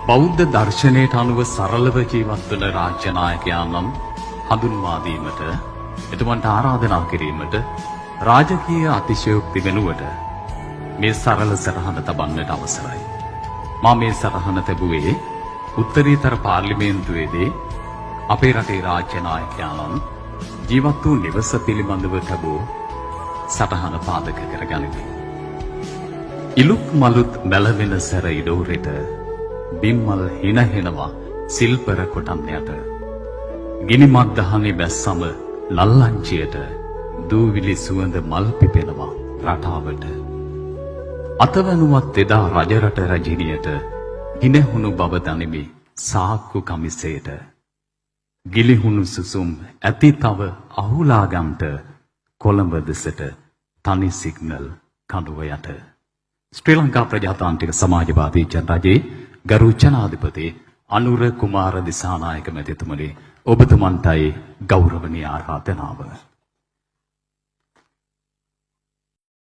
බෞද්ධ දර්ශනයට අනුව සරලව ජීවත් වන රාජ්‍ය නායකයාණන් හඳුන්වා දීමට, එතුමන්ට ආරාධනා කිරීමට, රාජකීය අතිශයෝක්ති වෙනුවට මේ සරල සටහන තබන්නට අවසරයි. මා මේ සටහන තැබුවේ උත්තරීතර පාර්ලිමේන්තුවේදී අපේ රටේ රාජ්‍ය නායකයාණන් ජීවත් වූ නිවස පිළිබඳව තැබූ සටහන පාදක කරගනිමින්. ඉලුක් මලුත් මැලවෙන සැර ඉඩෝරෙට බිම්මල් හිනහෙනවා සිල්පර කොටන් යට. ගිනි මත්දහනේ බැස්සම ලල්ලංචියට දූවිලි සුවඳ මල් පිපෙනවා රටාවට. අතවැනුවත් එදා රජරට රැජිනියට හිනහුණු බව දනිමි සාක්කු කමිසේට. ගිලිහුණු සුසුම් ඇති තව අහුලා ගන්ට කොළඹ දෙසට තනි සිග්නල් කඳුව යට. ශ්‍රී ලංකා ප්‍රජාතාන්ත්‍රික සමාජවාදී ජනරජයේ ගරු ජනාධිපති අනුර කුමාර දිසානායක මැතිතුමනි, ඔබතුමන්ටයි ගෞරවනීය ආරාධනාව.